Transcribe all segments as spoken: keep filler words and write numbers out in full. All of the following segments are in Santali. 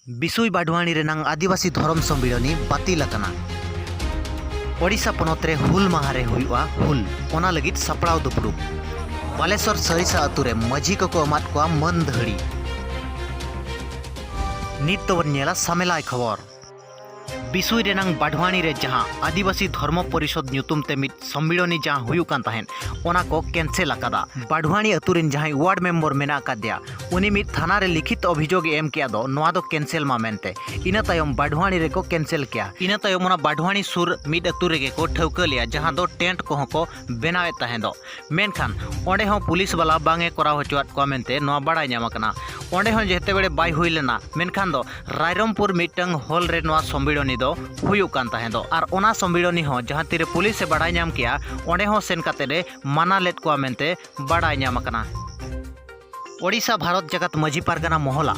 ᱵᱤᱥᱩᱭ ᱵᱟᱰᱷᱣᱟᱱᱤ ᱨᱮᱱᱟᱝ ᱟᱹᱫᱤᱵᱟᱹᱥᱤ ᱫᱷᱚᱨᱚᱢ ᱥᱚᱢᱢᱤᱞᱚᱱᱤ ᱵᱟᱹᱛᱤᱞ ᱟᱠᱟᱱᱟ᱾ ᱳᱰᱤᱥᱟ ᱯᱚᱱᱚᱛ ᱨᱮ ᱦᱩᱞ ᱢᱟᱦᱟ ᱨᱮ ᱦᱩᱭᱩᱜᱼᱟ ᱦᱩᱞ, ᱚᱱᱟ ᱞᱟᱹᱜᱤᱫ ᱥᱟᱯᱲᱟᱣ ᱫᱩᱯᱲᱩᱵ᱾ ᱵᱟᱞᱮᱥᱚᱨ ᱥᱟᱹᱨᱤᱥᱟ ᱟᱹᱛᱩ ᱨᱮ ᱢᱟᱹᱡᱷᱤ ᱠᱚᱠᱚ ᱮᱢᱟᱫ ᱠᱚᱣᱟ ᱢᱟᱹᱱ ᱫᱷᱟᱹᱲᱤ᱾ ᱱᱤᱛ ᱫᱚᱵᱚᱱ ᱧᱮᱞᱟ ᱥᱟᱢᱮᱞᱟᱭ ᱠᱷᱚᱵᱚᱨ᱾ ᱵᱤᱥᱩᱭ ᱨᱮᱱᱟᱝ ᱵᱟᱰᱷᱣᱟᱱᱤ ᱨᱮ ᱡᱟᱦᱟᱸ ᱟᱹᱫᱤᱵᱟᱹᱥᱤ ᱫᱷᱚᱨᱢᱚ ᱯᱚᱨᱤᱥᱚᱫᱽ ᱧᱩᱛᱩᱢ ᱛᱮ ᱢᱤᱫ ᱥᱚᱢᱢᱤᱞᱚᱱᱤ ᱡᱟᱦᱟᱸ ᱦᱩᱭᱩᱜ ᱠᱟᱱ ᱛᱟᱦᱮᱸᱫ, ᱚᱱᱟ ᱠᱚ ᱠᱮᱱᱥᱮᱞ ᱟᱠᱟᱫᱟ᱾ ᱵᱟᱰᱷᱣᱟᱱᱤ ᱟᱹᱛᱩ ᱨᱮᱱ ᱡᱟᱦᱟᱸᱭ ᱣᱟᱨᱰ ᱢᱮᱢᱵᱚᱨ ᱢᱮᱱᱟᱜ ᱟᱠᱟᱫᱮᱭᱟ, ᱩᱱᱤ ᱢᱤᱫ ᱛᱷᱟᱱᱟ ᱨᱮ ᱞᱤᱠᱷᱤᱛ ᱚᱵᱷᱤᱡᱳᱜᱽ ᱮ ᱮᱢ ᱠᱮᱫᱟ ᱫᱚ, ᱱᱚᱣᱟ ᱫᱚ ᱠᱮᱱᱥᱮᱞ ᱢᱟ ᱢᱮᱱᱛᱮ᱾ ᱤᱱᱟᱹ ᱛᱟᱭᱚᱢ ᱵᱟᱰᱷᱣᱟᱱᱤ ᱨᱮᱠᱚ ᱠᱮᱱᱥᱮᱞ ᱠᱮᱭᱟ᱾ ᱤᱱᱟᱹ ᱛᱟᱭᱚᱢ ᱚᱱᱟ ᱵᱟᱰᱷᱣᱟᱱᱤ ᱥᱩᱨ ᱢᱤᱫ ᱟᱹᱛᱩ ᱨᱮᱜᱮ ᱠᱚ ᱴᱷᱟᱹᱣᱠᱟᱹ ᱞᱮᱭᱟ, ᱡᱟᱦᱟᱸ ᱫᱚ ᱴᱮᱱᱴ ᱠᱚᱦᱚᱸ ᱠᱚ ᱵᱮᱱᱟᱣᱮᱫ ᱛᱟᱦᱮᱸᱫᱚᱜ᱾ ᱢᱮᱱᱠᱷᱟᱱ ᱚᱸᱰᱮ ᱦᱚᱸ ᱯᱩᱞᱤᱥ ᱵᱟᱞᱟ ᱵᱟᱝ ᱮ ᱠᱚᱨᱟᱣ ᱦᱚᱪᱚᱣᱟᱫ ᱠᱚᱣᱟ ᱢᱮᱱᱛᱮ ᱱᱚᱣᱟ ᱵᱟᱲᱟᱭ ᱧᱟᱢ ᱟᱠᱟᱱᱟ᱾ ᱚᱸᱰᱮ ᱦᱚᱸ ᱡᱮᱛᱮ ᱵᱮᱲᱮ ᱵᱟᱭ ᱦᱩᱭ ᱞᱮᱱᱟ, ᱢᱮᱱᱠᱷᱟᱱ ᱫᱚ ᱨᱟᱭᱨᱚᱝᱯᱩᱨ ᱢᱤᱫᱴᱟᱝ ᱦᱚᱞ ᱨᱮ ᱱᱚᱣᱟ ᱥᱚᱢᱢᱤᱞᱚᱱᱤ ᱫᱚ ᱦᱩᱭᱩᱜ ᱠᱟᱱ ᱛᱟᱦᱮᱸᱫᱚᱜ᱾ ᱟᱨ ᱚᱱᱟ ᱥᱚᱢᱢᱤᱞᱚᱱᱤ ᱦᱚᱸ ᱡᱟᱦᱟᱸ ᱛᱤᱨᱮ ᱯᱩᱞᱤᱥ ᱮ ᱵᱟᱲᱟᱭ ᱧᱟᱢ ᱠᱮᱜᱼᱟ, ᱚᱸᱰᱮ ᱦᱚᱸ ᱥᱮᱱ ᱠᱟᱛᱮ ᱮ ᱢᱟᱱᱟ ᱞᱮᱫ ᱠᱚᱣᱟ ᱢᱮᱱᱛᱮ ᱵᱟᱲᱟᱭ ᱧᱟᱢ ᱟᱠᱟᱱᱟ᱾ ᱳᱰᱤᱥᱟ ᱵᱷᱟᱨᱚᱛ ᱡᱟᱠᱟᱛ ᱢᱟᱹᱡᱷᱤ ᱯᱟᱨᱜᱟᱱᱟ ᱢᱚᱦᱚᱞᱟᱜ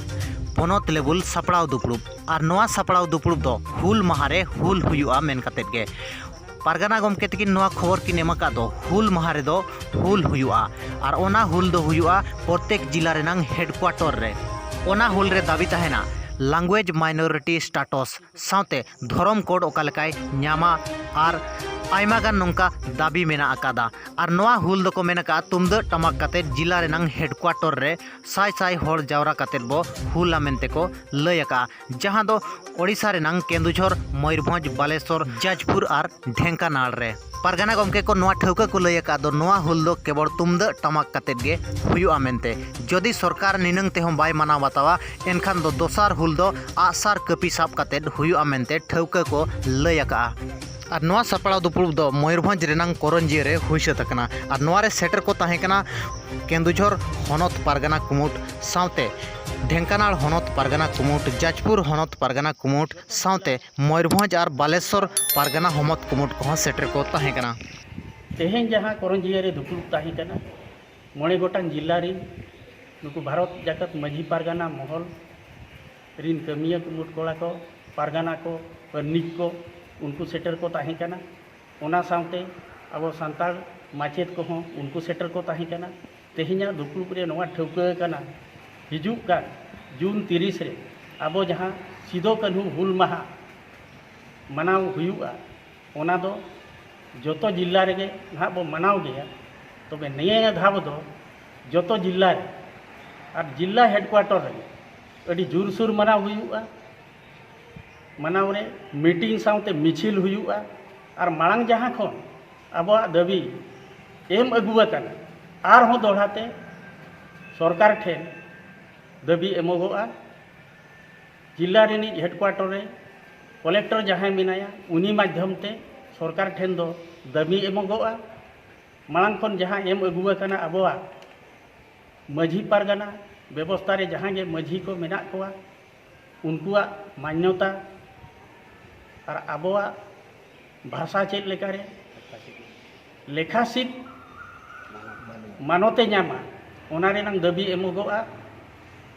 ᱯᱚᱱᱚᱛ ᱞᱮᱵᱩᱞ ᱥᱟᱯᱲᱟᱣ ᱫᱩᱯᱲᱩᱵ, ᱟᱨ ᱱᱚᱣᱟ ᱥᱟᱯᱲᱟᱣ ᱫᱩᱯᱲᱩᱵ ᱫᱚ ᱦᱩᱞ ᱢᱟᱦᱟ ᱨᱮ ᱦᱩᱞ ᱦᱩᱭᱩᱜᱼᱟ ᱢᱮᱱ ᱠᱟᱛᱮᱫ ᱜᱮ᱾ ᱯᱟᱨᱜᱟᱱᱟ ᱜᱚᱢᱠᱮ ᱛᱟᱹᱠᱤᱱ ᱱᱚᱣᱟ ᱠᱷᱚᱵᱚᱨ ᱠᱤᱱ ᱮᱢ ᱟᱠᱟᱫ ᱫᱚ, ᱦᱩᱞ ᱢᱟᱦᱟ ᱨᱮᱫᱚ ᱦᱩᱞ ᱦᱩᱭᱩᱜᱼᱟ, ᱟᱨ ᱚᱱᱟ ᱦᱩᱞ ᱫᱚ ᱦᱩᱭᱩᱜᱼᱟ ᱯᱨᱚᱛᱮᱠ ᱡᱤᱞᱟ ᱨᱮᱱᱟᱝ ᱦᱮᱰᱠᱩᱣᱟᱴᱚᱨ ᱨᱮ᱾ ᱚᱱᱟ ᱦᱩᱞ ᱨᱮ ᱫᱟᱹᱵᱤ ᱛᱟᱦᱮᱱᱟ ᱞᱟᱝᱜᱩᱭᱮᱡᱽ ᱢᱟᱭᱱᱚᱨᱤᱴᱤ ᱥᱴᱟᱴᱚᱥ ᱥᱟᱶᱛᱮ ᱫᱷᱚᱨᱚᱢ ᱠᱳᱰ ᱚᱠᱟ ᱞᱮᱠᱟᱭ ᱧᱟᱢᱟ, ᱟᱨ ᱟᱭᱢᱟ ᱜᱟᱱ ᱱᱚᱝᱠᱟ ᱫᱟᱹᱵᱤ ᱢᱮᱱᱟᱜ ᱟᱠᱟᱫᱟ᱾ ᱟᱨ ᱱᱚᱣᱟ ᱦᱩᱞ ᱫᱚᱠᱚ ᱢᱮᱱ ᱟᱠᱟᱫᱼᱟ, ᱛᱩᱢᱫᱟᱹᱜ ᱴᱟᱢᱟᱠ ᱠᱟᱛᱮᱫ ᱡᱤᱞᱟ ᱨᱮᱱᱟᱝ ᱦᱮᱰᱠᱩᱣᱟᱴᱚᱨ ᱨᱮ ᱥᱟᱭ ᱥᱟᱭ ᱦᱚᱲ ᱡᱟᱣᱨᱟ ᱠᱟᱛᱮᱫ ᱵᱚ ᱦᱩᱞᱟ ᱢᱮᱱᱛᱮ ᱠᱚ ᱞᱟᱹᱭ ᱟᱠᱟᱫᱼᱟ, ᱡᱟᱦᱟᱸ ᱫᱚ ᱳᱰᱤᱥᱟ ᱨᱮᱱᱟᱝ ᱠᱮᱱᱫᱩᱡᱷᱚᱨ, ᱢᱚᱭᱩᱨᱵᱷᱚᱸᱡᱽ, ᱵᱟᱞᱮᱥᱚᱨ, ᱡᱟᱡᱽᱯᱩᱨ ᱟᱨ ᱰᱷᱮᱝᱠᱟᱱᱟᱲ ᱨᱮ᱾ ᱯᱟᱨᱜᱟᱱᱟ ᱜᱚᱢᱠᱮ ᱠᱚ ᱱᱚᱣᱟ ᱴᱷᱟᱹᱣᱠᱟᱹ ᱠᱚ ᱞᱟᱹᱭ ᱟᱠᱟᱫ ᱫᱚ, ᱱᱚᱣᱟ ᱦᱩᱞ ᱫᱚ ᱠᱮᱵᱚᱞ ᱛᱩᱢᱫᱟᱹᱜ ᱴᱟᱢᱟᱠ ᱠᱟᱛᱮᱫ ᱜᱮ ᱦᱩᱭᱩᱜᱼᱟ ᱢᱮᱱᱛᱮ᱾ ᱡᱩᱫᱤ ᱥᱚᱨᱠᱟᱨ ᱱᱤᱱᱟᱹᱝ ᱛᱮᱦᱚᱸ ᱵᱟᱭ ᱢᱟᱱᱟᱣ ᱵᱟᱛᱟᱣᱟ, ᱮᱱᱠᱷᱟᱱ ᱫᱚ ᱫᱚᱥᱟᱨ ᱦᱩᱞ ᱫᱚ ᱟᱜᱼᱥᱟᱨ ᱠᱟᱹᱯᱤ ᱥᱟᱵ ᱠᱟᱛᱮᱫ ᱦᱩᱭᱩᱜᱼᱟ ᱢᱮᱱᱛᱮ ᱴᱷᱟᱹᱣᱠᱟᱹ ᱠᱚ ᱞᱟᱹᱭ ᱟᱠᱟᱫᱼᱟ᱾ ᱟᱨ ᱱᱚᱣᱟ ᱥᱟᱯᱲᱟᱣ ᱫᱩᱯᱲᱩᱵ ᱫᱚ ᱢᱚᱭᱩᱨᱵᱷᱚᱸᱡᱽ ᱨᱮᱱᱟᱝ ᱠᱚᱨᱚᱧᱡᱤᱭᱟᱹ ᱨᱮ ᱦᱩᱭ ᱥᱟᱹᱛ ᱟᱠᱟᱱᱟ᱾ ᱟᱨ ᱱᱚᱣᱟ ᱨᱮ ᱥᱮᱴᱮᱨ ᱠᱚ ᱛᱟᱦᱮᱸ ᱠᱟᱱᱟ ᱠᱮᱱᱫᱩᱡᱷᱚᱨ ᱦᱚᱱᱚᱛ ᱯᱟᱨᱜᱟᱱᱟ ᱠᱩᱢᱩᱴ ᱥᱟᱶᱛᱮ ᱰᱷᱮᱝᱠᱟᱱᱟᱲ ᱦᱚᱱᱚᱛ ᱯᱟᱨᱜᱟᱱᱟ ᱠᱩᱢᱩᱴ, ᱡᱟᱡᱽᱯᱩᱨ ᱦᱚᱱᱚᱛ ᱯᱟᱨᱜᱟᱱᱟ ᱠᱩᱢᱩᱴ ᱥᱟᱶᱛᱮ ᱢᱚᱭᱩᱨᱵᱷᱚᱸᱡᱽ ᱟᱨ ᱵᱟᱞᱮᱥᱚᱨ ᱯᱟᱨᱜᱟᱱᱟ ᱦᱚᱱᱚᱛ ᱠᱩᱢᱩᱴ ᱠᱚᱦᱚᱸ ᱥᱮᱴᱮᱨ ᱠᱚ ᱛᱟᱦᱮᱸ ᱠᱟᱱᱟ᱾ ᱛᱮᱦᱮᱧ ᱡᱟᱦᱟᱸ ᱠᱚᱨᱚᱧᱡᱤᱭᱟᱹ ᱨᱮ ᱫᱩᱯᱲᱩᱵ ᱛᱟᱦᱮᱸ ᱠᱟᱱᱟ, ᱢᱚᱬᱮ ᱜᱚᱴᱟᱝ ᱡᱤᱞᱟ ᱨᱤᱱ ᱱᱩᱠᱩ ᱵᱷᱟᱨᱚᱛ ᱡᱟᱠᱟᱛ ᱢᱟᱹᱡᱷᱤ ᱯᱟᱨᱜᱟᱱᱟ ᱢᱚᱦᱚᱞ ᱨᱤᱱ ᱠᱟᱹᱢᱤᱭᱟᱹ ᱠᱩᱢᱩᱴ ᱠᱚᱲᱟ ᱠᱚ, ᱯᱟᱨᱜᱟᱱᱟ ᱠᱚ, ᱯᱟᱨᱱᱤᱠ ᱠᱚ, ᱩᱱᱠᱩ ᱥᱮᱴᱮᱨ ᱠᱚ ᱛᱟᱦᱮᱸ ᱠᱟᱱᱟ᱾ ᱚᱱᱟ ᱥᱟᱶᱛᱮ ᱟᱵᱚ ᱥᱟᱱᱛᱟᱲ ᱢᱟᱪᱮᱫ ᱠᱚᱦᱚᱸ ᱩᱱᱠᱩ ᱥᱮᱴᱮᱨ ᱠᱚ ᱛᱟᱦᱮᱸ ᱠᱟᱱᱟ᱾ ᱛᱮᱦᱮᱧᱟᱜ ᱫᱩᱯᱲᱩᱵ ᱨᱮ ᱱᱚᱣᱟ ᱴᱷᱟᱹᱣᱠᱟᱹ ᱟᱠᱟᱱᱟ, ᱦᱤᱡᱩᱜ ᱠᱟᱱ ᱡᱩᱱ ᱛᱤᱨᱤᱥ ᱨᱮ ᱟᱵᱚ ᱡᱟᱦᱟᱸ ᱥᱤᱫᱚ ᱠᱟᱹᱱᱦᱩ ᱦᱩᱞ ᱢᱟᱦᱟ ᱢᱟᱱᱟᱣ ᱦᱩᱭᱩᱜᱼᱟ, ᱚᱱᱟ ᱫᱚ ᱡᱚᱛᱚ ᱡᱤᱞᱟ ᱨᱮᱜᱮ ᱱᱟᱦᱟᱜ ᱵᱚ ᱢᱟᱱᱟᱣ ᱜᱮᱭᱟ᱾ ᱛᱚᱵᱮ ᱱᱤᱭᱟᱹ ᱫᱷᱟᱣ ᱫᱚ ᱡᱚᱛᱚ ᱡᱤᱞᱟ ᱨᱮ ᱟᱨ ᱡᱤᱞᱟ ᱦᱮᱰᱠᱩᱣᱟᱴᱚᱨ ᱨᱮ ᱟᱹᱰᱤ ᱡᱳᱨᱥᱳᱨ ᱢᱟᱱᱟᱣ ᱦᱩᱭᱩᱜᱼᱟ᱾ ᱢᱟᱱᱟᱣ ᱨᱮ ᱢᱤᱴᱤᱝ ᱥᱟᱶᱛᱮ ᱢᱤᱪᱷᱤᱞ ᱦᱩᱭᱩᱜᱼᱟ ᱟᱨ ᱢᱟᱲᱟᱝ ᱡᱟᱦᱟᱸ ᱠᱷᱚᱱ ᱟᱵᱚᱣᱟᱜ ᱫᱟᱹᱵᱤ ᱮᱢ ᱟᱹᱜᱩ ᱟᱠᱟᱱᱟ, ᱟᱨᱦᱚᱸ ᱫᱚᱦᱲᱟ ᱛᱮ ᱥᱚᱨᱠᱟᱨ ᱴᱷᱮᱱ ᱫᱟᱹᱵᱤ ᱮᱢᱚᱜᱚᱜᱼᱟ᱾ ᱡᱤᱞᱟ ᱨᱤᱱᱤᱡ ᱦᱮᱰᱠᱩᱣᱟᱴᱚᱨ ᱨᱮ ᱠᱚᱞᱮᱠᱴᱚᱨ ᱡᱟᱦᱟᱸᱭ ᱢᱮᱱᱟᱭᱟ, ᱩᱱᱤ ᱢᱟᱫᱽᱫᱷᱚᱢ ᱛᱮ ᱥᱚᱨᱠᱟᱨ ᱴᱷᱮᱱ ᱫᱚ ᱫᱟᱹᱵᱤ ᱮᱢᱚᱜᱚᱜᱼᱟ᱾ ᱢᱟᱲᱟᱝ ᱠᱷᱚᱱ ᱡᱟᱦᱟᱸ ᱮᱢ ᱟᱹᱜᱩ ᱟᱠᱟᱱᱟ ᱟᱵᱚᱣᱟᱜ ᱢᱟᱹᱡᱷᱤ ᱯᱟᱨᱜᱟᱱᱟ ᱵᱮᱵᱚᱥᱛᱷᱟ ᱨᱮ ᱡᱟᱦᱟᱸ ᱜᱮ ᱢᱟᱹᱡᱷᱤ ᱠᱚ ᱢᱮᱱᱟᱜ ᱠᱚᱣᱟ, ᱩᱱᱠᱩᱣᱟᱜ ᱢᱟᱱᱱᱚᱛᱟ ᱟᱨ ᱟᱵᱚᱣᱟᱜ ᱵᱷᱟᱥᱟ ᱪᱮᱫ ᱞᱮᱠᱟᱨᱮ ᱞᱮᱠᱷᱟᱥᱤᱫ ᱢᱟᱱᱚᱛᱮ ᱧᱟᱢᱟ, ᱚᱱᱟ ᱨᱮᱱᱟᱝ ᱫᱟᱹᱵᱤ ᱮᱢᱚᱜᱚᱜᱼᱟ᱾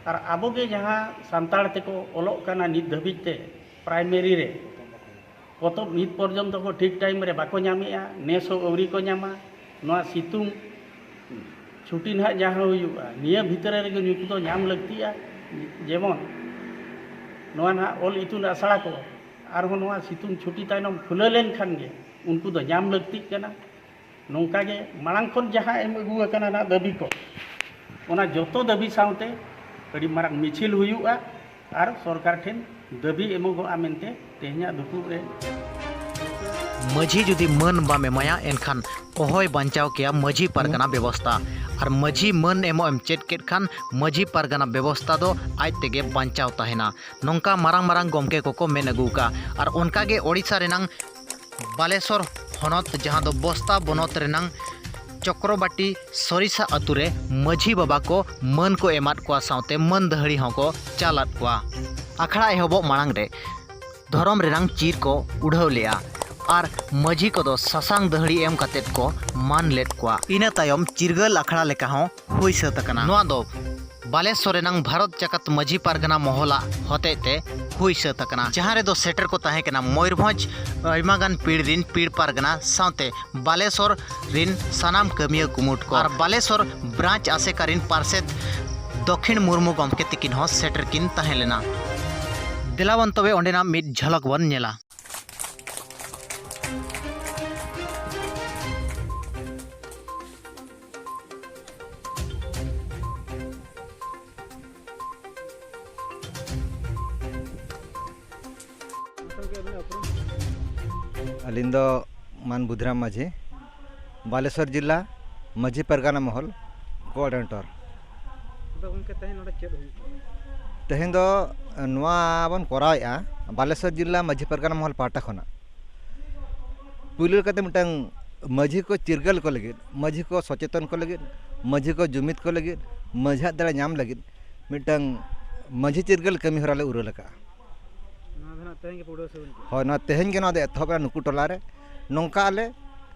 ᱟᱨ ᱟᱵᱚᱜᱮ ᱡᱟᱦᱟᱸ ᱥᱟᱱᱛᱟᱲ ᱛᱮᱠᱚ ᱚᱞᱚᱜ ᱠᱟᱱᱟ ᱱᱤᱛ ᱫᱷᱟᱹᱵᱤᱡ ᱛᱮ ᱯᱨᱟᱭᱢᱟᱨᱤ ᱨᱮ, ᱯᱚᱛᱚᱵ ᱱᱤᱛ ᱯᱚᱨᱡᱚᱱᱛᱚ ᱠᱚ ᱴᱷᱤᱠ ᱴᱟᱭᱤᱢ ᱨᱮ ᱵᱟᱠᱚ ᱧᱟᱢᱮᱜᱼᱟ, ᱱᱮᱥ ᱦᱚᱸ ᱟᱹᱣᱨᱤ ᱠᱚ ᱧᱟᱢᱟ᱾ ᱱᱚᱣᱟ ᱥᱤᱛᱩᱝ ᱪᱷᱩᱴᱤ ᱱᱟᱦᱟᱜ ᱡᱟᱦᱟᱸ ᱦᱩᱭᱩᱜᱼᱟ, ᱱᱤᱭᱟᱹ ᱵᱷᱤᱛᱨᱤ ᱨᱮᱜᱮ ᱱᱩᱠᱩ ᱫᱚ ᱧᱟᱢ ᱞᱟᱹᱠᱛᱤᱜᱼᱟ᱾ ᱡᱮᱢᱚᱱ ᱱᱚᱣᱟ ᱱᱟᱦᱟᱜ ᱚᱞ ᱤᱛᱩᱱ ᱟᱥᱲᱟ ᱠᱚ ᱟᱨᱦᱚᱸ ᱱᱚᱣᱟ ᱥᱤᱛᱩᱝ ᱪᱷᱩᱴᱤ ᱛᱟᱭᱱᱚᱢ ᱠᱷᱩᱞᱟᱹᱣ ᱞᱮᱱᱠᱷᱟᱱ ᱜᱮ ᱩᱱᱠᱩ ᱫᱚ ᱧᱟᱢ ᱞᱟᱹᱠᱛᱤᱜ ᱠᱟᱱᱟ᱾ ᱱᱚᱝᱠᱟ ᱜᱮ ᱢᱟᱲᱟᱝ ᱠᱷᱚᱱ ᱡᱟᱦᱟᱸ ᱮᱢ ᱟᱹᱜᱩ ᱟᱠᱟᱱᱟ ᱱᱟᱦᱟᱜ ᱫᱟᱹᱵᱤ ᱠᱚ, ᱚᱱᱟ ᱡᱚᱛᱚ ᱫᱟᱹᱵᱤ ᱥᱟᱶᱛᱮ ᱟᱹᱰᱤ ᱢᱟᱨᱟᱝ ᱢᱤᱪᱷᱤᱞ ᱦᱩᱭᱩᱜᱼᱟ ᱟᱨ ᱥᱚᱨᱠᱟᱨ ᱴᱷᱮᱱ ᱫᱟᱹᱵᱤ ᱮᱢᱚᱜᱚᱜᱼᱟ ᱢᱮᱱᱛᱮ ᱛᱮᱦᱮᱧᱟᱜ ᱫᱩᱯᱩᱵ ᱨᱮ᱾ ᱢᱟᱹᱡᱷᱤ ᱡᱩᱫᱤ ᱢᱟᱹᱱ ᱵᱟᱢ ᱮᱢᱟᱭᱟ, ᱮᱱᱠᱷᱟᱱ ᱚᱦᱚᱭ ᱵᱟᱧᱪᱟᱣ ᱠᱮᱭᱟ ᱢᱟᱹᱡᱷᱤ ᱯᱟᱨᱜᱟᱱᱟ ᱵᱮᱵᱚᱥᱛᱟ᱾ ᱟᱨ ᱢᱟᱹᱡᱷᱤ ᱢᱟᱹᱱ ᱮᱢᱚᱜ ᱮᱢ ᱪᱮᱫ ᱠᱮᱫ ᱠᱷᱟᱱ, ᱢᱟᱹᱡᱷᱤ ᱯᱟᱨᱜᱟᱱᱟ ᱵᱮᱵᱚᱥᱛᱟ ᱫᱚ ᱟᱡ ᱛᱮᱜᱮ ᱵᱟᱧᱪᱟᱣ ᱛᱟᱦᱮᱱᱟ᱾ ᱱᱚᱝᱠᱟ ᱢᱟᱨᱟᱝ ᱢᱟᱨᱟᱝ ᱜᱚᱢᱠᱮ ᱠᱚᱠᱚ ᱢᱮᱱ ᱟᱹᱜᱩ ᱟᱠᱟᱫᱼᱟ᱾ ᱟᱨ ᱚᱱᱠᱟᱜᱮ ᱳᱰᱤᱥᱟ ᱨᱮᱱᱟᱝ ᱵᱟᱞᱮᱥᱚᱨ ᱦᱚᱱᱚᱛ, ᱡᱟᱦᱟᱸ ᱫᱚ ᱵᱚᱥᱛᱟ ᱵᱚᱱᱚᱛ ᱨᱮᱱᱟᱝ ᱪᱚᱠᱨᱚᱵᱟᱴᱤ ᱥᱚᱨᱤᱥᱟ ᱟᱹᱛᱩ ᱨᱮ ᱢᱟᱹᱡᱷᱤ ᱵᱟᱵᱟ ᱠᱚ ᱢᱟᱹᱱ ᱠᱚ ᱮᱢᱟᱫ ᱠᱚᱣᱟ, ᱥᱟᱶᱛᱮ ᱢᱟᱹᱱ ᱫᱟᱹᱦᱲᱤ ᱦᱚᱸᱠᱚ ᱪᱟᱞᱟᱫ ᱠᱚᱣᱟ᱾ ᱟᱠᱷᱲᱟ ᱮᱦᱚᱵᱚᱜ ᱢᱟᱲᱟᱝ ᱨᱮ ᱫᱷᱚᱨᱚᱢ ᱨᱮᱱᱟᱝ ᱪᱤᱨ ᱠᱚ ᱩᱰᱷᱟᱹᱣ ᱞᱮᱫᱼᱟ ᱟᱨ ᱢᱟᱹᱡᱷᱤ ᱠᱚᱫᱚ ᱥᱟᱥᱟᱝ ᱫᱟᱹᱦᱲᱤ ᱮᱢ ᱠᱟᱛᱮᱫ ᱠᱚ ᱢᱟᱹᱱ ᱞᱮᱫ ᱠᱚᱣᱟ᱾ ᱤᱱᱟᱹ ᱛᱟᱭᱚᱢ ᱪᱤᱨᱜᱟᱹᱞ ᱟᱠᱷᱲᱟ ᱞᱮᱠᱟ ᱦᱚᱸ ᱦᱩᱭ ᱥᱟᱹᱛ ᱟᱠᱟᱱᱟ᱾ ᱱᱚᱣᱟ ᱫᱚ ᱵᱟᱞᱮᱥᱚᱨ ᱨᱮᱱᱟᱝ ᱵᱷᱟᱨᱚᱛ ᱡᱟᱠᱟᱛ ᱢᱟᱹᱡᱷᱤ ᱯᱟᱨᱜᱟᱱᱟ ᱢᱚᱦᱚᱞᱟᱜ ᱦᱚᱛᱮᱡ ᱛᱮ ᱦᱩᱭ ᱥᱟᱹᱛ ᱟᱠᱟᱱᱟ, ᱡᱟᱦᱟᱸ ᱨᱮᱫᱚ ᱥᱮᱴᱮᱨ ᱠᱚ ᱛᱟᱦᱮᱸ ᱠᱟᱱᱟ ᱢᱚᱭᱩᱨᱵᱷᱚᱸᱡᱽ ᱟᱭᱢᱟ ᱜᱟᱱ ᱯᱤᱲ ᱨᱤᱱ ᱯᱤᱲ ᱯᱟᱨᱜᱟᱱᱟ ᱥᱟᱶᱛᱮ ᱵᱟᱞᱮᱥᱚᱨ ᱨᱤᱱ ᱥᱟᱱᱟᱢ ᱠᱟᱹᱢᱤᱭᱟᱹ ᱠᱩᱢᱩᱴ ᱠᱚ ᱟᱨ ᱵᱟᱞᱮᱥᱚᱨ ᱵᱨᱟᱧᱪ ᱟᱥᱮᱠᱟ ᱨᱤᱱ ᱯᱟᱨᱥᱮᱛ ᱫᱚᱠᱷᱤᱱ ᱢᱩᱨᱢᱩ ᱜᱚᱢᱠᱮ ᱛᱤᱠᱤᱱ ᱦᱚᱸ ᱥᱮᱴᱮᱨ ᱠᱤᱱ ᱛᱟᱦᱮᱸ ᱞᱮᱱᱟ᱾ ᱫᱮᱞᱟ ᱵᱚᱱ ᱛᱚᱵᱮ ᱚᱸᱰᱮᱱᱟᱜ ᱢᱤᱫ ᱡᱷᱟᱞᱚᱠ ᱵᱚᱱ ᱧᱮᱞᱟ᱾ ᱟᱹᱞᱤᱧ ᱫᱚ ᱢᱟᱱ ᱵᱩᱫᱷᱤᱨᱟᱢ ᱢᱟᱹᱡᱷᱤ, ᱵᱟᱞᱮᱥᱚᱨ ᱡᱤᱞᱟ ᱢᱟᱹᱡᱷᱤ ᱯᱟᱨᱜᱟᱱᱟ ᱢᱚᱦᱚᱞ ᱠᱳᱚᱨᱰᱤᱱᱮᱴᱚᱨ᱾ ᱟᱫᱚ ᱜᱚᱢᱠᱮ, ᱛᱮᱦᱮᱧ ᱱᱚᱰᱮ ᱪᱮᱫ ᱦᱩᱭᱩᱜ ᱠᱟᱱᱟ? ᱛᱮᱦᱮᱧ ᱫᱚ ᱱᱚᱣᱟ ᱵᱚᱱ ᱠᱚᱨᱟᱣᱮᱫᱼᱟ ᱵᱟᱞᱮᱥᱚᱨ ᱡᱤᱞᱟ ᱢᱟᱹᱡᱷᱤ ᱯᱟᱨᱜᱟᱱᱟ ᱢᱚᱦᱚᱞ ᱯᱟᱦᱴᱟ ᱠᱷᱚᱱᱟᱜ᱾ ᱯᱩᱭᱞᱩ ᱞᱮᱠᱟᱛᱮ ᱢᱤᱫᱴᱟᱝ ᱢᱟᱹᱡᱷᱤ ᱠᱚ ᱪᱤᱨᱜᱟᱹᱞ ᱠᱚ ᱞᱟᱹᱜᱤᱫ, ᱢᱟᱹᱡᱷᱤ ᱠᱚ ᱥᱚᱪᱮᱛᱚᱱ ᱠᱚ ᱞᱟᱹᱜᱤᱫ, ᱢᱟᱹᱡᱷᱤ ᱠᱚ ᱡᱩᱢᱤᱫ ᱠᱚ ᱞᱟᱹᱜᱤᱫ, ᱢᱟᱹᱡᱷᱤᱭᱟᱜ ᱫᱟᱲᱮ ᱧᱟᱢ ᱞᱟᱹᱜᱤᱫ ᱢᱤᱫᱴᱟᱝ ᱢᱟᱹᱡᱷᱤ ᱪᱤᱨᱜᱟᱹᱞ ᱠᱟᱹᱢᱤ ᱦᱚᱨᱟ ᱞᱮ ᱩᱨᱟᱹᱞ ᱟᱠᱟᱫᱼᱟ᱾ ᱱᱚᱣᱟ ᱫᱚ ᱱᱟᱜ ᱛᱮᱦᱮᱧ ᱜᱮ ᱯᱩᱨᱟᱹᱣ ᱥᱮ ᱦᱩᱭ ᱮᱱᱟ? ᱦᱳᱭ, ᱱᱚᱣᱟ ᱛᱮᱦᱮᱧ ᱜᱮ ᱱᱚᱣᱟ ᱫᱚ ᱮᱛᱚᱦᱚᱵ ᱮᱱᱟ ᱱᱩᱠᱩ ᱴᱚᱞᱟ ᱨᱮ᱾ ᱱᱚᱝᱠᱟ ᱟᱞᱮ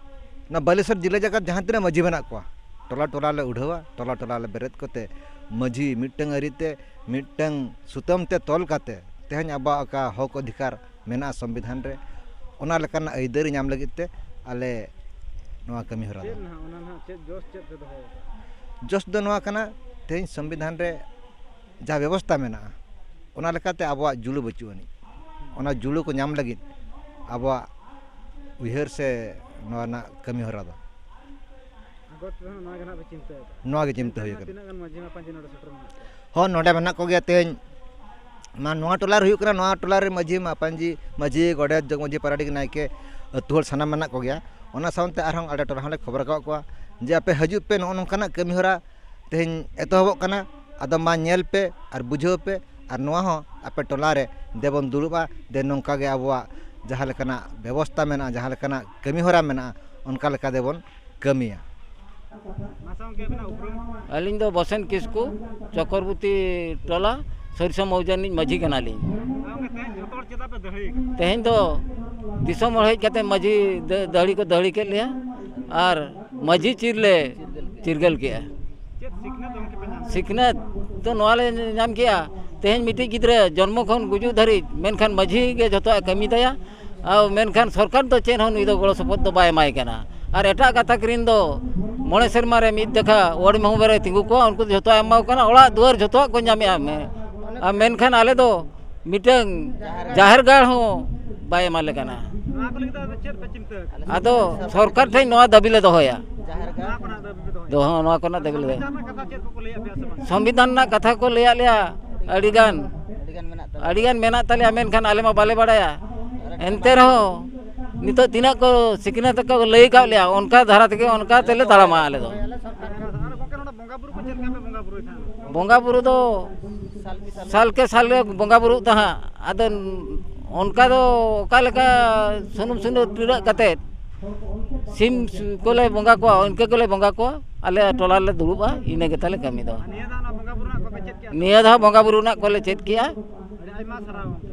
ᱱᱚᱣᱟ ᱵᱟᱞᱮᱥᱚᱨ ᱡᱮᱞᱟ ᱡᱟᱠᱟᱛ ᱡᱟᱦᱟᱸ ᱛᱤᱱᱟᱹᱜ ᱢᱟᱹᱡᱷᱤ ᱢᱮᱱᱟᱜ ᱠᱚᱣᱟ, ᱴᱚᱞᱟ ᱴᱚᱞᱟ ᱞᱮ ᱩᱰᱷᱟᱹᱣᱟ, ᱴᱚᱞᱟ ᱴᱚᱞᱟ ᱞᱮ ᱵᱮᱨᱮᱫ ᱠᱚᱛᱮ ᱢᱟᱹᱡᱷᱤ ᱢᱤᱫᱴᱟᱝ ᱟᱹᱨᱤ ᱛᱮ, ᱢᱤᱫᱴᱟᱝ ᱥᱩᱛᱟᱹᱢ ᱛᱮ ᱛᱚᱞ ᱠᱟᱛᱮ ᱛᱮᱦᱮᱧ ᱟᱵᱚᱣᱟᱜ ᱚᱠᱟ ᱦᱚᱠ ᱚᱫᱷᱤᱠᱟᱨ ᱢᱮᱱᱟᱜᱼᱟ ᱥᱚᱝᱵᱤᱫᱷᱟᱱ ᱨᱮ, ᱚᱱᱟ ᱞᱮᱠᱟᱱᱟᱜ ᱟᱹᱭᱫᱟᱹᱨᱤ ᱧᱟᱢ ᱞᱟᱹᱜᱤᱫ ᱛᱮ ᱟᱞᱮ ᱱᱚᱣᱟ ᱠᱟᱹᱢᱤ ᱦᱚᱨᱟ ᱫᱚ᱾ ᱪᱮᱫ ᱱᱟᱦᱟᱜ ᱚᱱᱟ ᱱᱟᱦᱟᱜ ᱪᱮᱫ ᱡᱚᱥ ᱪᱮᱫ ᱯᱮ ᱫᱚᱦᱚ ᱟᱠᱟᱫᱟ? ᱡᱚᱥ ᱫᱚ ᱱᱚᱣᱟ ᱠᱟᱱᱟ, ᱛᱮᱦᱮᱧ ᱥᱚᱝᱵᱤᱫᱷᱟᱱ ᱨᱮ ᱡᱟᱦᱟᱸ ᱵᱮᱵᱚᱥᱛᱷᱟ ᱢᱮᱱᱟᱜᱼᱟ, ᱚᱱᱟ ᱞᱮᱠᱟᱛᱮ ᱟᱵᱚᱣᱟᱜ ᱡᱩᱲᱩ ᱵᱟᱹᱪᱩᱜ ᱟᱹᱱᱤᱡ᱾ ᱚᱱᱟ ᱡᱩᱲᱩ ᱠᱚ ᱧᱟᱢ ᱞᱟᱹᱜᱤᱫ ᱟᱵᱚᱣᱟᱜ ᱩᱭᱦᱟᱹᱨ ᱥᱮ ᱱᱚᱣᱟ ᱨᱮᱱᱟᱜ ᱠᱟᱹᱢᱤ ᱦᱚᱨᱟ ᱫᱚ᱾ ᱟᱜᱚᱛ ᱨᱮᱦᱚᱸ ᱱᱚᱣᱟ ᱜᱮ ᱱᱟᱦᱟᱜ ᱯᱮ ᱪᱤᱱᱛᱟᱹ ᱟᱠᱟᱫᱟ? ᱱᱚᱣᱟ ᱜᱮ ᱪᱤᱱᱛᱟᱹ ᱦᱩᱭ ᱟᱠᱟᱱᱟ᱾ ᱛᱤᱱᱟᱹᱜ ᱜᱟᱱ ᱢᱟᱹᱡᱷᱤ ᱢᱟᱯᱟᱡᱤ ᱱᱚᱰᱮ ᱥᱮᱴᱮᱨ ᱢᱮᱱᱟᱜ ᱠᱚᱣᱟ? ᱦᱚᱸ, ᱱᱚᱰᱮ ᱢᱮᱱᱟᱜ ᱠᱚᱜᱮᱭᱟ᱾ ᱛᱮᱦᱮᱧ ᱢᱟ ᱱᱚᱣᱟ ᱴᱚᱞᱟ ᱨᱮ ᱦᱩᱭᱩᱜ ᱠᱟᱱᱟ, ᱱᱚᱣᱟ ᱴᱚᱞᱟ ᱨᱮ ᱢᱟᱹᱡᱷᱤ, ᱢᱟᱯᱟᱧᱡᱤ, ᱢᱟᱹᱡᱷᱤ, ᱜᱚᱰᱮᱛ, ᱡᱚᱜᱽ ᱢᱟᱹᱡᱷᱤ, ᱯᱟᱨᱟᱰᱤ, ᱱᱟᱭᱠᱮ, ᱟᱹᱛᱩ ᱦᱚᱲ ᱥᱟᱱᱟᱢ ᱢᱮᱱᱟᱜ ᱠᱚᱜᱮᱭᱟ᱾ ᱚᱱᱟ ᱥᱟᱶᱛᱮ ᱟᱨᱦᱚᱸ ᱟᱞᱮ ᱴᱚᱞᱟ ᱦᱚᱸᱞᱮ ᱠᱷᱚᱵᱚᱨ ᱟᱠᱟᱫ ᱠᱚᱣᱟ ᱡᱮ ᱟᱯᱮ ᱦᱤᱡᱩᱜ ᱯᱮ, ᱱᱚᱜᱼᱚ ᱱᱚᱝᱠᱟᱱᱟᱜ ᱠᱟᱹᱢᱤ ᱦᱚᱨᱟ ᱛᱮᱦᱮᱧ ᱮᱛᱚᱦᱚᱵᱚᱜ ᱠᱟᱱᱟ᱾ ᱟᱫᱚ ᱢᱟ ᱧᱮᱞ ᱯᱮ ᱟᱨ ᱵᱩᱡᱷᱟᱹᱣ ᱯᱮ, ᱟᱨ ᱱᱚᱣᱟ ᱦᱚᱸ ᱟᱯᱮ ᱴᱚᱞᱟ ᱨᱮ ᱫᱮᱵᱚᱱ ᱫᱩᱲᱩᱵᱼᱟ, ᱫᱮ ᱱᱚᱝᱠᱟ ᱜᱮ ᱟᱵᱚᱣᱟᱜ ᱡᱟᱦᱟᱸ ᱞᱮᱠᱟᱱᱟᱜ ᱵᱮᱵᱚᱥᱛᱟ ᱢᱮᱱᱟᱜᱼᱟ, ᱡᱟᱦᱟᱸ ᱞᱮᱠᱟᱱᱟᱜ ᱠᱟᱹᱢᱤ ᱦᱚᱨᱟ ᱢᱮᱱᱟᱜᱼᱟ, ᱚᱱᱠᱟ ᱞᱮᱠᱟ ᱫᱮᱵᱚᱱ ᱠᱟᱹᱢᱤᱭᱟ᱾ ᱢᱟᱥᱮ ᱜᱚᱢᱠᱮ, ᱟᱹᱵᱤᱱᱟᱜ ᱩᱯᱨᱩᱢ? ᱟᱹᱞᱤᱧ ᱫᱚ ᱵᱚᱥᱮᱱ ᱠᱤᱥᱠᱩ, ᱪᱚᱠᱨᱚᱵᱚᱨᱛᱤ ᱴᱚᱞᱟ, ᱥᱚᱨᱤᱥᱟ ᱢᱚᱣᱡᱟ ᱨᱤᱱᱤᱡ ᱢᱟᱹᱡᱷᱤ ᱠᱟᱱᱟᱞᱤᱧ᱾ ᱟᱫᱚ ᱜᱚᱢᱠᱮ, ᱛᱮᱦᱮᱧ ᱡᱷᱚᱛᱚ ᱦᱚᱲ ᱪᱮᱫᱟᱜ ᱯᱮ ᱫᱟᱹᱦᱲᱤ ᱠᱟᱱᱟ? ᱛᱮᱦᱮᱧ ᱫᱚ ᱫᱤᱥᱚᱢ ᱦᱚᱲ ᱦᱮᱡ ᱠᱟᱛᱮ ᱢᱟᱹᱡᱷᱤ ᱫᱟᱹ-, ᱫᱟᱹᱦᱲᱤ ᱠᱚ ᱫᱟᱹᱦᱲᱤ ᱠᱮᱫ ᱞᱮᱭᱟ ᱟᱨ ᱢᱟᱹᱡᱷᱤ ᱪᱤᱨ ᱞᱮ ᱪᱤᱨᱜᱟᱹᱞ ᱠᱮᱜᱼᱟ᱾ ᱪᱮᱫ ᱥᱤᱠᱷᱱᱟᱹᱛ ᱜᱚᱢᱠᱮ ᱯᱮ ᱧᱟᱢ ᱠᱮᱫᱟ? ᱥᱤᱠᱷᱱᱟᱹᱛ ᱫᱚ ᱱᱚᱣᱟ ᱞᱮ ᱧᱟᱢ ᱠᱮᱜᱼᱟ, ᱛᱮᱦᱮᱧ ᱢᱤᱫᱴᱤᱡ ᱜᱤᱫᱽᱨᱟᱹ ᱡᱚᱱᱢᱚ ᱠᱷᱚᱱ ᱜᱩᱡᱩᱜ ᱫᱷᱟᱹᱨᱤᱡ, ᱢᱮᱱᱠᱷᱟᱱ ᱢᱟᱹᱡᱷᱤ ᱜᱮ ᱡᱷᱚᱛᱚᱣᱟᱜ ᱮ ᱠᱟᱹᱢᱤ ᱛᱟᱭᱟ᱾ ᱟᱨ ᱢᱮᱱᱠᱷᱟᱱ ᱥᱚᱨᱠᱟᱨ ᱫᱚ ᱪᱮᱫ ᱦᱚᱸ ᱱᱩᱭ ᱫᱚ ᱜᱚᱲᱚ ᱥᱚᱯᱚᱦᱚᱫ ᱫᱚ ᱵᱟᱭ ᱮᱢᱟᱭ ᱠᱟᱱᱟ᱾ ᱟᱨ ᱮᱴᱟᱜ ᱜᱟᱛᱟᱠ ᱨᱤᱱ ᱫᱚ ᱢᱚᱬᱮ ᱥᱮᱨᱢᱟ ᱨᱮ ᱢᱤᱫ ᱫᱮᱠᱷᱟ ᱣᱟᱨᱰ ᱢᱮᱢᱵᱟᱨ ᱮ ᱛᱤᱸᱜᱩ ᱠᱚᱣᱟ, ᱩᱱᱠᱩ ᱫᱚ ᱡᱷᱚᱛᱚᱣᱟᱜ ᱮ ᱮᱢᱟ ᱠᱚ ᱠᱟᱱᱟ, ᱚᱲᱟᱜ ᱫᱩᱣᱟᱹᱨ ᱡᱷᱚᱛᱚᱣᱟᱜ ᱠᱚ ᱧᱟᱢᱮᱜᱼᱟ᱾ ᱢᱮ-, ᱟᱨ ᱢᱮᱱᱠᱷᱟᱱ ᱟᱞᱮ ᱫᱚ ᱢᱤᱫᱴᱟᱝ ᱡᱟᱦᱮᱨ ᱜᱟᱲ ᱦᱚᱸ ᱵᱟᱭ ᱮᱢᱟᱞᱮ ᱠᱟᱱᱟ᱾ ᱱᱚᱣᱟ ᱠᱚ ᱞᱟᱹᱜᱤᱫ ᱫᱚ ᱟᱫᱚ ᱪᱮᱫ ᱯᱮ ᱪᱤᱱᱛᱟᱹ ᱟᱠᱟᱫᱟ? ᱟᱫᱚ ᱥᱚᱨᱠᱟᱨ ᱴᱷᱮᱱ ᱱᱚᱣᱟ ᱫᱟᱹᱵᱤ ᱞᱮ ᱫᱚᱦᱚᱭᱟ᱾ ᱱᱚᱣᱟ ᱠᱚᱨᱮᱱᱟᱜ ᱫᱟᱹᱵᱤ ᱯᱮ ᱫᱚᱦᱚᱭᱟ? ᱫᱚᱦᱚ, ᱱᱚᱣᱟ ᱠᱚᱨᱮᱱᱟᱜ ᱫᱟᱹᱵᱤ ᱞᱮ ᱫᱚᱦᱚᱭᱟ᱾ ᱥᱚᱝᱵᱤᱫᱷᱟᱱ ᱨᱮᱱᱟᱜ ᱠᱟᱛᱷᱟ ᱠᱚ ᱞᱟᱹᱭᱟᱫ ᱞᱮᱭᱟ ᱥᱮ ᱵᱟᱝ? ᱥᱚᱝᱵᱤᱫᱷᱟᱱ ᱨᱮᱱᱟᱜ ᱠᱟᱛᱷᱟ ᱠᱚ ᱞᱟᱹᱭᱟᱫ ᱞᱮᱭᱟ ᱟᱹᱰᱤᱜᱟᱱ, ᱟᱹᱰᱤᱜᱟᱱ ᱢᱮᱱᱟᱜ ᱛᱟᱞᱮᱭᱟ, ᱢᱮᱱᱠᱷᱟᱱ ᱟᱞᱮ ᱢᱟ ᱵᱟᱞᱮ ᱵᱟᱲᱟᱭᱟ᱾ ᱮᱱᱛᱮ ᱨᱮᱦᱚᱸ ᱱᱤᱛᱚᱜ ᱛᱤᱱᱟᱹᱜ ᱠᱚ ᱥᱤᱠᱷᱱᱟᱹᱛ ᱠᱚ ᱞᱟᱹᱭ ᱟᱠᱟᱫ ᱞᱮᱭᱟ, ᱚᱱᱠᱟ ᱫᱷᱟᱨᱟ ᱛᱮᱜᱮ, ᱚᱱᱠᱟ ᱛᱮᱞᱮ ᱛᱟᱲᱟᱢᱟ ᱟᱞᱮ ᱫᱚ᱾ ᱟᱨ ᱜᱚᱢᱠᱮ, ᱱᱚᱰᱮ ᱵᱚᱸᱜᱟ ᱵᱩᱨᱩ ᱠᱚ ᱪᱮᱫ ᱞᱮᱠᱟ ᱯᱮ ᱵᱚᱸᱜᱟ ᱵᱩᱨᱩᱭ ᱛᱟᱦᱮᱸᱫ? ᱵᱚᱸᱜᱟ ᱵᱩᱨᱩ ᱫᱚ ᱥᱟᱞ ᱠᱮ ᱥᱟᱞ ᱞᱮ ᱵᱚᱸᱜᱟ ᱵᱩᱨᱩᱜ ᱛᱟᱦᱮᱸᱫ᱾ ᱟᱫᱚ ᱚᱱᱠᱟ ᱫᱚ ᱚᱠᱟ ᱞᱮᱠᱟ ᱥᱩᱱᱩᱢ ᱥᱤᱸᱫᱩᱨ ᱴᱤᱰᱟᱹᱜ ᱠᱟᱛᱮᱫ ᱥᱤᱢ ᱠᱚᱞᱮ ᱵᱚᱸᱜᱟ ᱠᱚᱣᱟ, ᱤᱱᱠᱟᱹ ᱠᱚᱞᱮ ᱵᱚᱸᱜᱟ ᱠᱚᱣᱟ᱾ ᱟᱞᱮ ᱴᱚᱞᱟ ᱨᱮᱞᱮ ᱫᱩᱲᱩᱵᱼᱟ, ᱤᱱᱟᱹ ᱜᱮᱛᱟᱞᱮ ᱠᱟᱹᱢᱤ ᱫᱚ᱾ ᱱᱤᱭᱟᱹ ᱫᱷᱟᱣ ᱚᱱᱟ ᱵᱚᱸᱜᱟ ᱵᱩᱨᱩ ᱨᱮᱱᱟᱜ ᱠᱚᱯᱮ ᱪᱮᱫ ᱠᱮᱜᱼᱟ? ᱱᱤᱭᱟᱹ ᱫᱷᱟᱣ ᱵᱚᱸᱜᱟ ᱵᱩᱨᱩ ᱨᱮᱱᱟᱜ ᱠᱚᱞᱮ ᱪᱮᱫ ᱠᱮᱜᱼᱟ᱾ ᱟᱹᱰᱤ ᱟᱭᱢᱟ ᱥᱟᱨᱦᱟᱣ ᱜᱚᱢᱠᱮ᱾